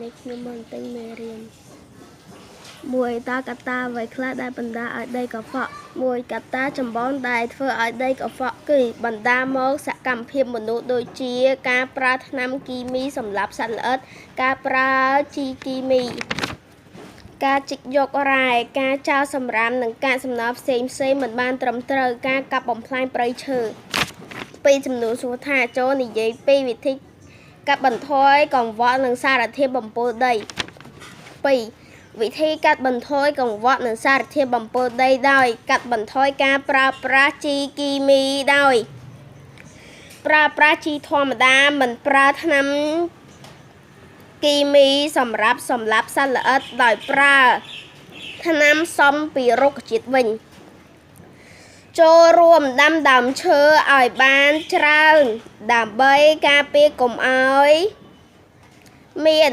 នេះខ្ញុំមកទិញមេរៀនមួយតើកត្តាអ្វីខ្លះដែលបណ្ដាលឲ្យដីកខ្វក់មួយកត្តាចម្បងដែលធ្វើឲ្យដីកខ្វក់គឺបណ្ដាលមកសកម្មភាពមនុស្សដូចជាការប្រើថ្នាំគីមីសម្លាប់សត្វល្អិតការប្រើជីគីមី ការជីកយករ៉ែការចោលសំរាមនិងកាកសំណល់ផ្សេងផ្សេងមិនបានត្រឹមត្រូវការកាប់បំផ្លាញព្រៃឈើពីចំនួនសួរថាចូលនិយាយពីវិធីកាត់បន្ថយកង្វក់និងសារធាតុបំពុលដី2វិធីកាត់បន្ថយកង្វក់និងសារធាតុបំពុលដីដោយកាត់បន្ថយការប្រើប្រាស់ជីគីមីដោយប្រើប្រាស់ជីធម្មតាមិនប្រើថ្នាំគីមីសម្រាប់សម្លាប់សត្វល្អិតដោយប្រើថ្នាំសំពីរុក្ខជាតិវិញ ចូលរួមដាំដើមឈើឲ្យបានច្រើនដើម្បីការពារកុំឲ្យមាន